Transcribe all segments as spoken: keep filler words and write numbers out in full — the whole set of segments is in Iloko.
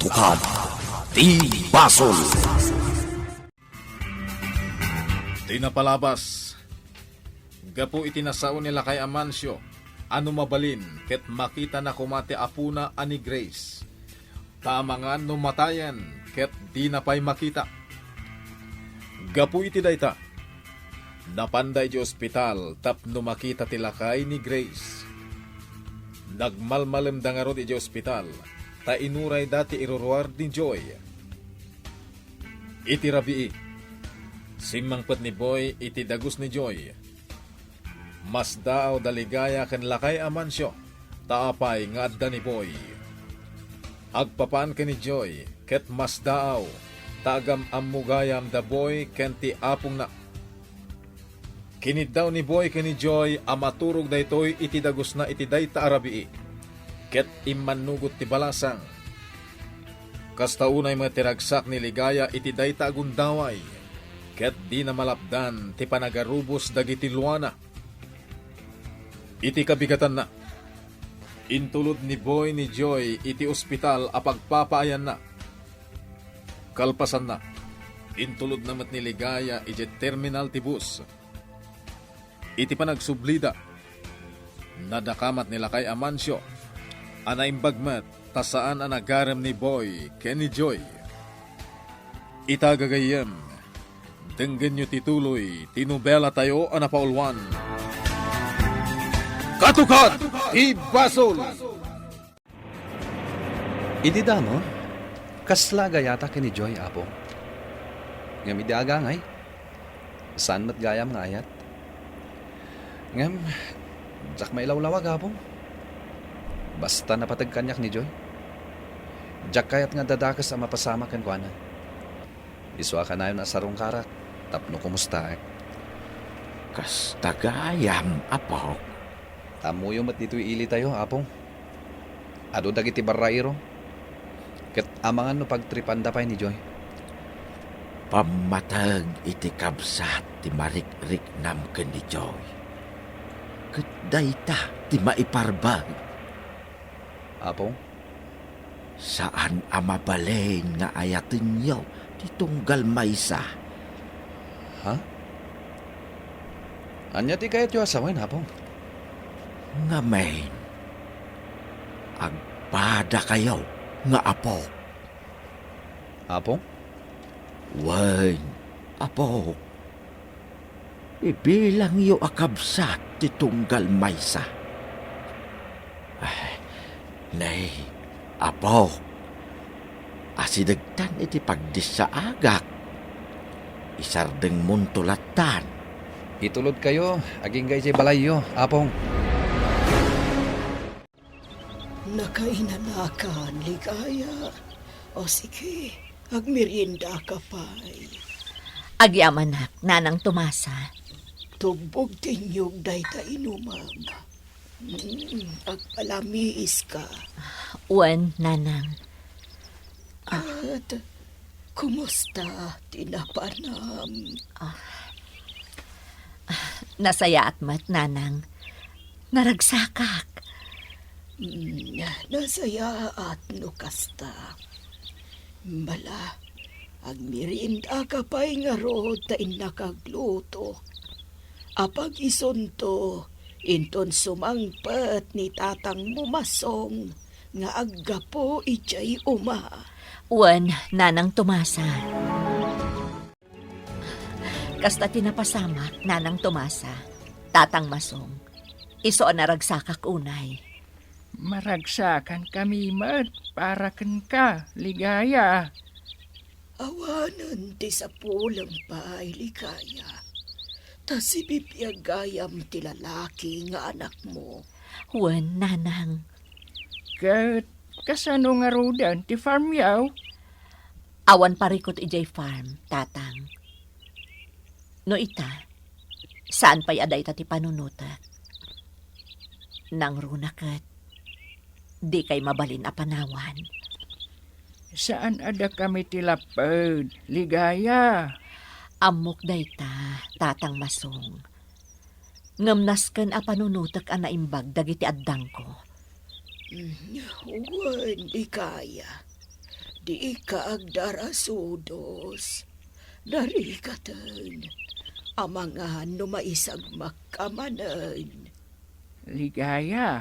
Katukad ti basol. Ti napalabas, gapu iti nasao ni Lakay Amancio a no mabalin ket makitana koma ti apona a ni Grace. Ta amangan no matayen ket dina pay makita. Gapu iti dayta, napanda idiay ospital tapno makita ti lakay ni Grace. Nagmalmalemda ngarud idiay ospital ta inurayda ti iruruar ni Joy. Iti rabii, simmangpet ni Boy iti dagus ni Joy. Masdaaw da Ligaya ken Lakay Amancio ta apay nga adda ni Boy. Agpapan ken ni Joy ket masdaaw ta agam-ammo gayam da Boy ken ti apongna. Kiniddaw ni Boy ken ni Joy a maturog daytoy iti dagusna iti dayta a rabii, ket immannugot ti balasang. Kasta unay met ti ragsak ni Ligaya iti dayta a gundaway, ket dina malapdan ti panagarubos dagiti luana. Iti kabigatanna, intulod ni Boy ni Joy iti ospital a pagpapaayanna. Kalpasanna, intulodna met ni Ligaya idiay terminal ti bus. Iti panagsublida, nadakamat ni Lakay Amancio a naimbag met ta saan a nagarem ni Boy ken ni Joy. Ita gagayyem, denggenyo ti tuloy ti nobelatayo a napauluan, Katukad ti Basol! Idi damon, kasla gayata ken ni Joy, Apo. Ngem idi agangay, saan met gayam nga ayat. Ngem, diak mailawlawag, Apo. Basta napateg kaniak ni Joy. Diak kayat nga adda dakes a mapasamak kenkuana. Isu a kanayon a sarungkarak tapno kumustaek. Kasta gayam, Apok. Ammoyo met ditoy ilitayo, Apo. Adu dagiti barrairo. Ket amangan no pagtripanda pay ni Joy. Pammateg iti kabsat ti marikriknam ken ni Joy. Ket dayta ti maiparbag. Apo? Saan a mabalin nga ayatenyo ti tunggal maysa. Ha? Ania ti kayatyo a sawen, Apo? Ngamin, agpadakayo nga apo. Apo? Wen, apo. Ibilangyo a kabsat ti tunggal maysa. Ay, nay, apo, asidegtan iti pagdissaagak. Isardengmonto lattan. Itulodkayo agingga idiay balayyo, Apong. Nakainanakan, Ligaya. O sige, agmeriendaka pay. Agyamanak, Nanang Tomasa. Tugbog ti inyog dayta inumam. Mm, agpalamiiska. Wen, Nanang. At kumusta ti napanam? Ah, nasayaat met, Nanang. Naragsakak. Mm, nasayaat no kasta. Bala, agmeriendaka pay ngarud ta innak agluto. Apag isunto, inton sumangpet ni tatangmo Masong nga aggapu idiay uma. Wen, Nanang Tomasa. Kasta ti napasamak, Nanang Tomasa, Tatang Masong. Isu a naragsakak unay. Maragsakankami met para kenka, Ligaya. Awanen ti sapulem pay, Ligaya. Ta sibibiag gayam ti lalaki nga anakmo. Wen, Nanang. Ket kasano ngaruden ti farmyo? Awan parikut idiay farm, Tatang. No ita, saan pay a dayta ti panunotek. Nangruna ket, dikay mabalin a panawan. Saan a dakami ti lapped, Ligaya. Ammok dayta, Tatang Masong. Ngem nasken a panunotek a naimbag dagiti addangko. Mm, wen, Ligaya. Dika agdarasudos. Narigaten. Amangan no maisagmakka manen. Ligaya,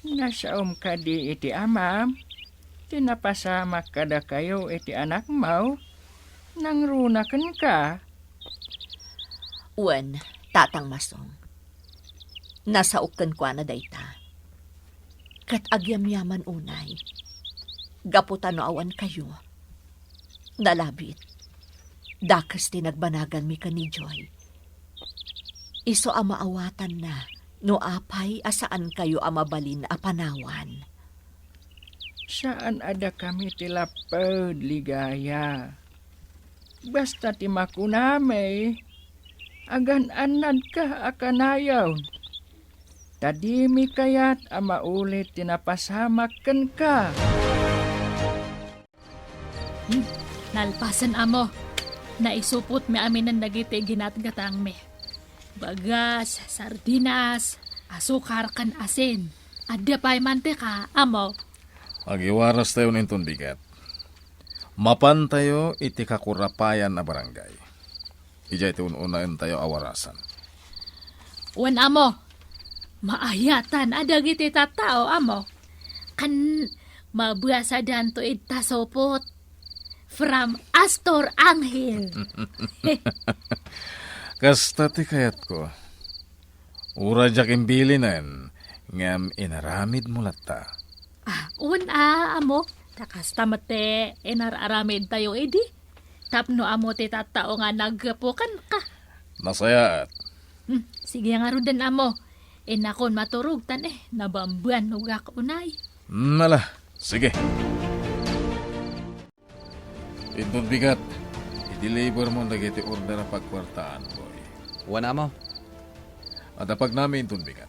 nasaom kadi iti amam, ti napasamak kadakayo iti anakmo? Nangruna kenka? Wen, Tatang Masong. Nasaok kenkuana dayta. Ket agyamyaman unay. Gapu ta no awan kayo, nalabit. Dakes ti nagbanaganmi ken ni Joy. Isu a maawatanna no apay a saan kayo a mabalin a panawan. Saan a dakami ti lapped, Ligaya. Basta ti makunami, agan-annadka a kanayon. Ta dimi kayat a maulit ti napasamak kenka. Hmm, nalpasen, Amo. Naisupotmi aminen dagiti ginatgatangmi. Bagas, sardinas, asukar, ken asin. Adda pay mantika, Amo. Agiwaras tayo inton bigat. Mapan tayo iti kakurapayan a barangay. Idiay ti un-unaentayo a warasan. Wen, Amo, maayatan a dagiti tattao, Amo. Kan mabiasadanto iti tasupot. From Astor Angel. Kasta ti kayatko. Uray diak imbilinen, ngem inaramidmo latta. Ah, wen a, Amo. Ta kasta met ti inar-aramidtayo idi. Tapno ammo ti tattao nga naggapu kenka. Nasayaat. Hmm, sige ngaruden, Amo. Innakon maturog tan, eh, nabambanogak unay. Hmm, ala, sige. Inton bigat, i-deliver mo dagiti order a pagkuartaan, boy. Wen, Amo. Adda pagnami inton bigat.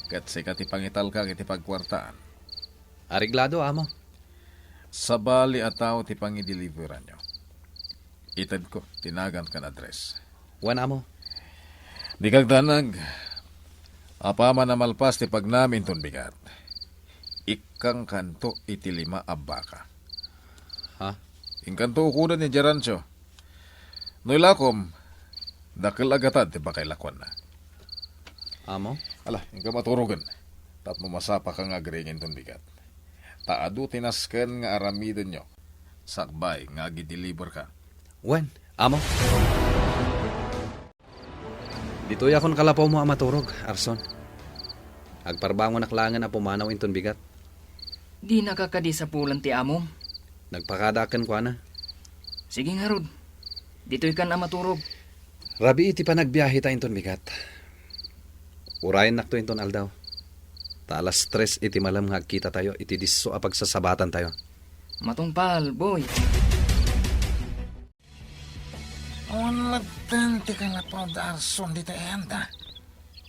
Ket sika ti pangitalka iti pagkuartaan. Areglado, Amo. Sabali a tao ti pangideliveranyo. Itedko ti nagan ken address. Wen, Amo. Dika agdanag. Apaman a malpas ti pagnami inton bigat, ikkangkanto iti lima a baka. Ha? Inkanto ukudan idiay rancho. No ilakom, dakkel a gatad ti pakailakuanna. Amo? Ala, inka maturogen. Tapno masapaka nga agriing inton bigat. Ta adu ti nasken nga aramidenyo. Sakbay nga agideliverka. Wen, Amo. Ditoyakon kalapawmo a maturog, Arson. Agparbangonak laengen a pumanaw inton bigat. Dinaka kadi sapulen ti amom? Nagpakadaak kenkuana. Sige ngarud. Ditoykan a maturog. Rabii ti panagbiaheta inton bigat. Urayennakto inton aldaw. Ta alas tres iti malem nga agkitatayo iti disso a pagsasabatantayo. Matungpal, boy. Awan latta ti kalapaw da Arson dita enda.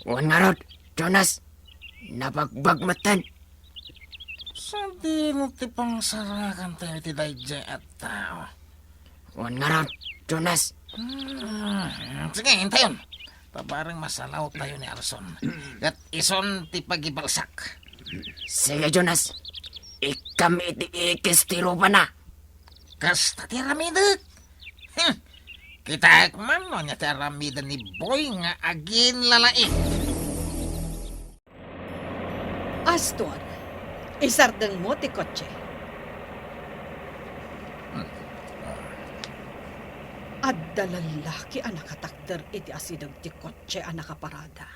Wen ngarud, Jonas. Nabagbag metten. Sadino ti pangsarakan tayo iti daydiay a tao? Wen ngarud, Jonas. Hmm, sige, intayon. Pabareng masalawtayo ni Arson. Ket ison ti pagibalsak. Sige, Jonas. Ikkam iti ikis ti rupana. Kasta ti aramidek. Hmm. Kitaek man no ania ti aramiden ni Boy nga aginlalaing. Astor, isardengmo ti kotse. Adda lallaki a nakatakder iti asideg ti kotse a nakaparada.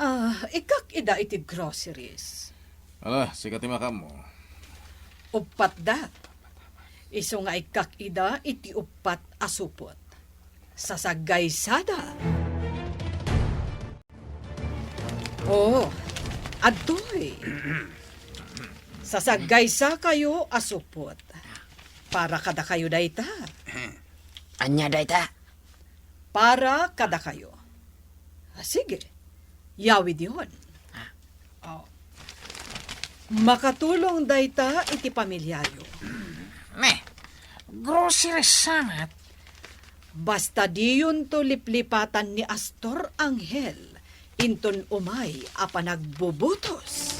Ah, ikkak ida iti groceries. Ala, sika ti makammo. Uppat da. Isu nga ikkak ida iti uppat a supot. Sasaggaysada. Oh, adtoy. Sasaggaysakayo a supot. Para kadakayo dayta. Ania dayta? Para kadakayo. Ah, sige, yawidyon. Ah. Oh. Makatulong dayta iti pamiliayo. Ne, grocery samet. Basta diyonto liplipatan ni Astor Angel, inton umay a panagbubutos.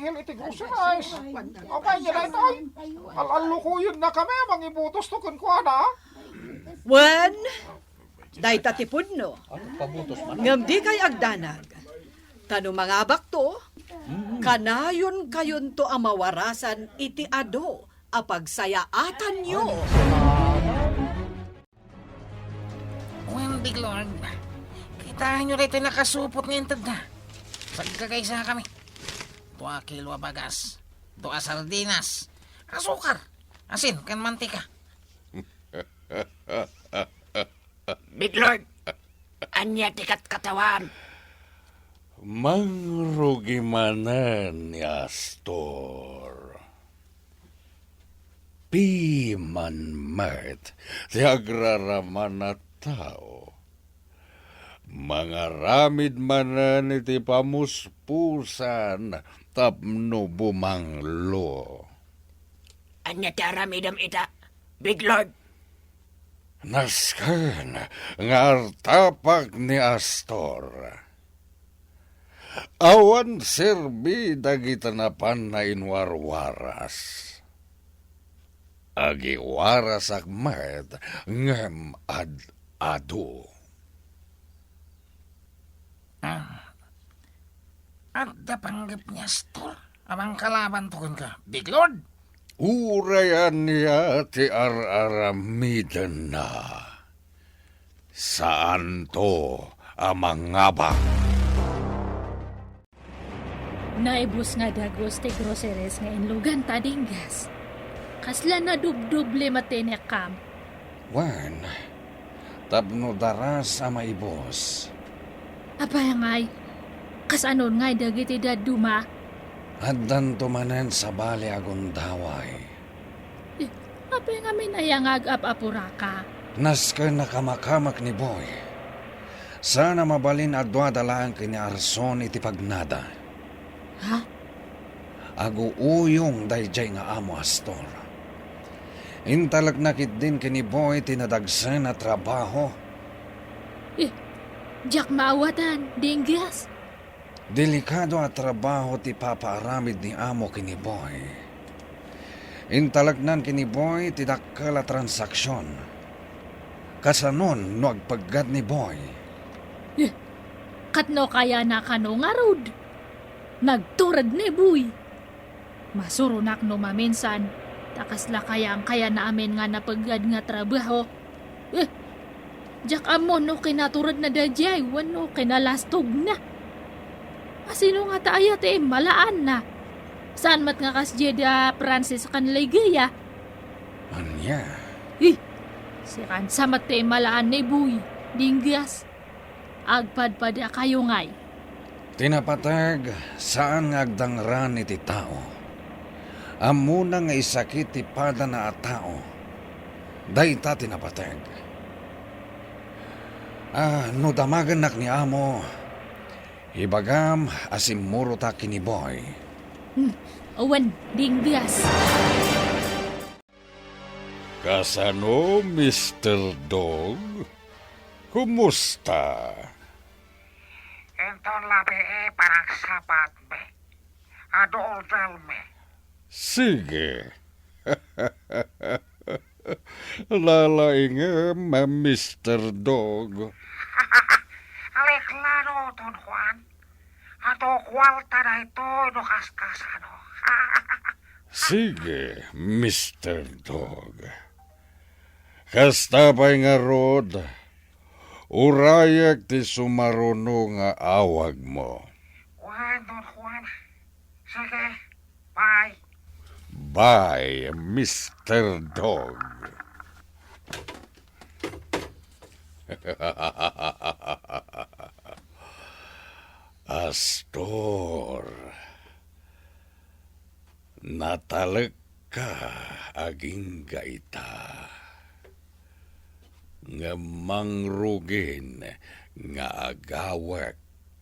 anghel iti groceries. Apay nga daytoy? Al-allukoyennakami a mangibutosto kenkuana? Wen, dayta ti pudno. Ano, pabutos man? Ngem dikay agdanag. Ta no mangabakto, kanayonkayonto a mawarasan iti adu a pagsayaatanyo. Wen, Big Lord, kitaenyo daytoy nakasupot nga intedna. Sagkagaysakami. Dua kilo a bagas, dua sardinas, asukar, asin, ken mantika. Big Lord, ania ti katkatawan? Mangrugi manen ni Astor. Piman met ti agraraman a tao. Mangaramid manen iti pamuspusan tapno bumanglo. Ania ti aramidem ita, Big Lord? Nasken nga artapak ni Astor. Awan serbi dagita napanna inwarwaras. Agiwarasak met ngem ad-adu. Ah, adda panggep ni Astor a mangkalabanto kenka, Big Lord? Uray ania ti ar-aramidenna, saanto a mangabak. Naibus nga dagus ti groceries nga inluganta, Dinggas. Kasla nadubdoble met ti inekkam. Wen, tapno daras a maibus. Apay ngay? Kasanon ngay dagiti dadduma? Addanto manen sabali a gundaway. Eh, apay ngamin aya nga agap-apuraka? Nasken a kamakamek ni Boy. Saan a mabalin a duada laeng ken ni Arson iti pagnada. Ha? Aguuyong daydiay nga amo, Astor. Intalekna ketdin ken ni Boy ti nadagsen a trabaho. Eh, diak maawatan, Dinggas. Delikado a trabaho ti papaaramid ni amo ken ni Boy. Intaleknan ken ni Boy ti dakkel a transaksion. Kasanon no agpeggad ni Boy? Eh, ket no kayana kano ngarud? Nagtured ni Boy. Masuronak no maminsan, ta kasla kayang kayana amin nga napeggad nga trabaho. Eh, diak ammo no kinaturedna daydiay wenno kinalastogna. Asino ngata aya ti immalaanna? Saan met nga kasdiay da Francis ken Ligaya? Ania? Eh, sikansa met ti immalaan ni Boy, Dinggas. Agpadpadakayo ngay. Ti napateg, saan nga agdangran iti tao. Ammona nga isakit ti padana a tao. Dayta ti napateg. Ah, no damagennak ni amo, ibagam a simmurotak ken ni Boy. Hmm, awan, Dinggas. Kasano, Mister Dog? Kumusta? Inton labii, panagsapatmi. Adu ordermi. Sige. Lalaingem, Mister Dog. Aliklano, Don Juan. Adu kuarta daytoy no kaskasano. Sige, Mister Dog. Kasta pay ngarud, urayek ti sumaruno nga awagmo. Wen, Don Juan. Sige, bye. Bye, Mister Dog. Astor. Natalekka agingga ita. ngem mangrugin nga agawek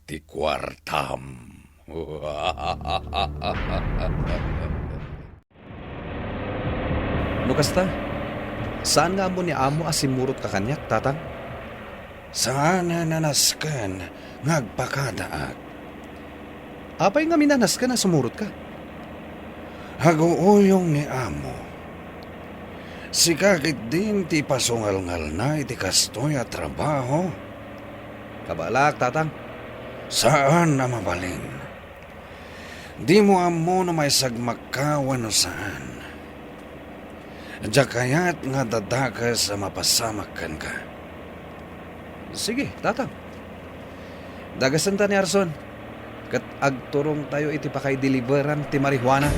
ti kuartam. No kasta, saan nga ammo ni Amo a simmurotka kaniak, Tatang? Saan a nasken nga agpakadaak. Apay ngamin a nasken a sumurotka? Aguuyong ni Amo. Sika ketdin ti pasungalngalna iti kastoy a trabaho. Kabaelak, Tatang. Saan a mabalin. Dimo ammo no maisagmakka wenno saan. Diak kayat nga adda dakes a mapasamak kenka. Sige, Tatang. Dagesenta ni Arson, ket agturongtayo iti pakaideliveran ti marijuana.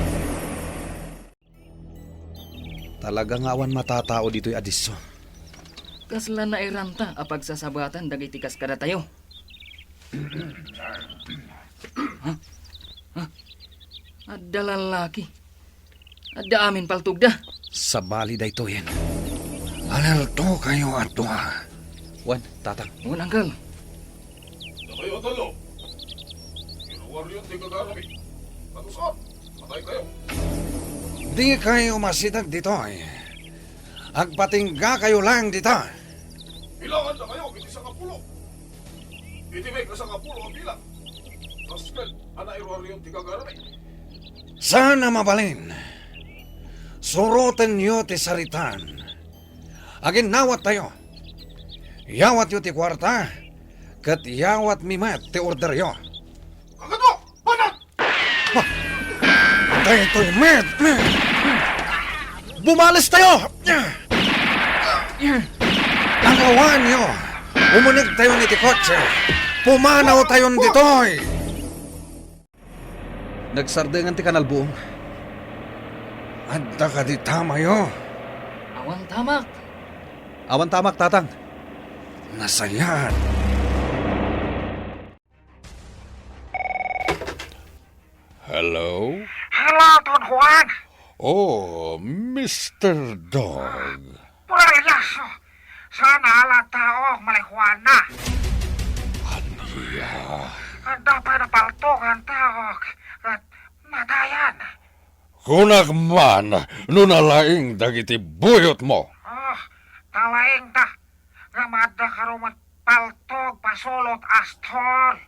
Talaga nga awan matatao ditoy a disso. Kasla nairanta a pagsasabatan dagiti kas kadatayo. Ha? Ha? Adda lallaki. Adda amin paltogda. Sabali daytoyen. Alerto kayo a dua. Wen, Tatang. Wen, Uncle. Dakayo a tallo. Iruaryo ti gagarami. Kadusan, patay kayo. Di kayo masideg ditoy. Agpatingga kayo lang dita. Bilangan na kayo, iti sangapulo. Iti may kasangapulo a bilang. Nasken a nairuaryon ti gagarami. Saan a mabalin. Surotenyo ti saritan. Aginnawattayo. Yawatyo ti kuarta, ket yawatmi met ti orderyo. Kakadwa! Banag! Daytoy met! Bumales tayo! Ang awan nyo! Umuneg tayo ni ti kotse! Pumanaw tayon ditoy! Nagsardengan ti kanal buong. Adda kadi tamayo? Awan tamak. Awan tamak, Tatang. Nasayaat. Hello? Hello, Don Juan! Oh, Mister Dog. Pura Elias, saan a ala taok malihuana? Ania? Adda pay napaltogan taok, ket matayan. Kunak man no nalaing dagiti buyotmo. Oh, talaingda. Ngem adda karo met paltog pasulot, Astor.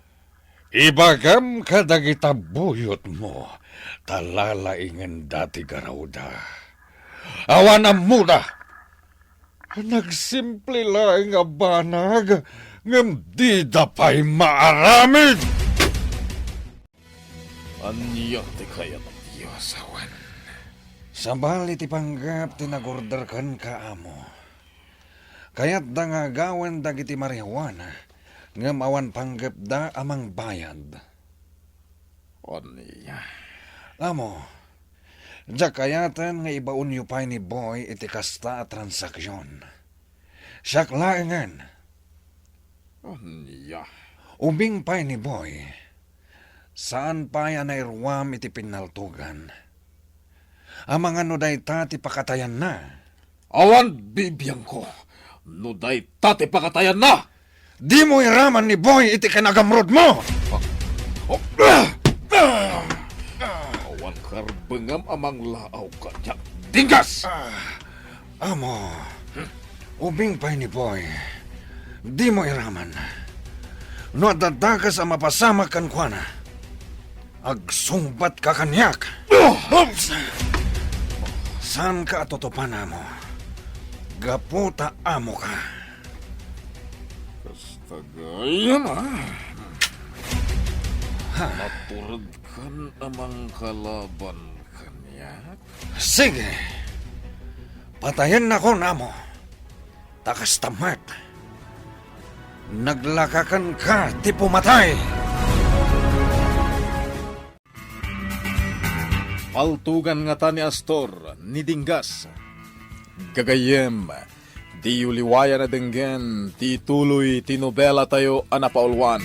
Ibagam kadagita buyotmo, ta lalaingenda ti garawda. Awan ammoda. Nagsimple laeng a banag, ngem dida pay maaramid. Ania ti kayat ti Dios awan? Sabali ti panggep ti nagorder kenka, Amo. Kayatda nga agawen dagiti marijuana, ngem awan panggepda a mangbayad. Ania? Amo, diak kayaten nga ibaonyo pay ni Boy iti kasta a transaksion. Siak laengen. Ania? Ubing pay ni Boy. Saan pay a nairuam iti pinnaltogan. Amangan no dayta ti pakatayanna. Awan bibiangko no dayta ti pakatayanna! Dimo iraman ni Boy iti kinagamrodmo! Awan karbengam a manglaaw kaniak, Dinggas! Ah, Amo, ubing pay ni Boy, dimo iraman. No adda dakes a mapasamak kenkuana, agsungbatka kaniak. Oops! Saanka a tutupan, Amo. Gapu ta amoka. Kasta gayam, a. Ha? Maturedkan a mangkalaban kaniak? Sige. Patayennakon, Amo. Ta kasta met, naglaka kenka ti pumatay. Paltogan ngata ni Astor, ni Dinggas. Gagayyem, diyo liwayan a denggen ti ituloy ti nobelatayo a napauluan.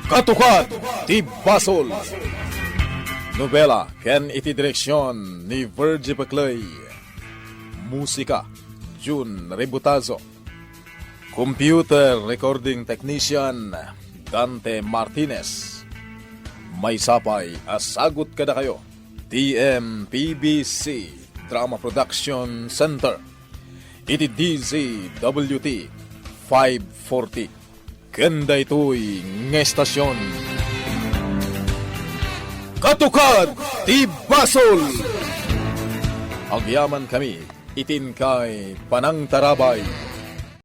Katukad ti Basol. Nobela ken iti direksion ni Virgie Peclay. Musika, Jun Ributazo. Computer Recording Technician, Dante Martinez. Maysa pay a sagut kadakayo, T M P B C Drama Production Center, iti D Z W T five forty. Ken daytoy nga estasion, Katukad ti Basol! Agyamankami iti inkay panangtarabay.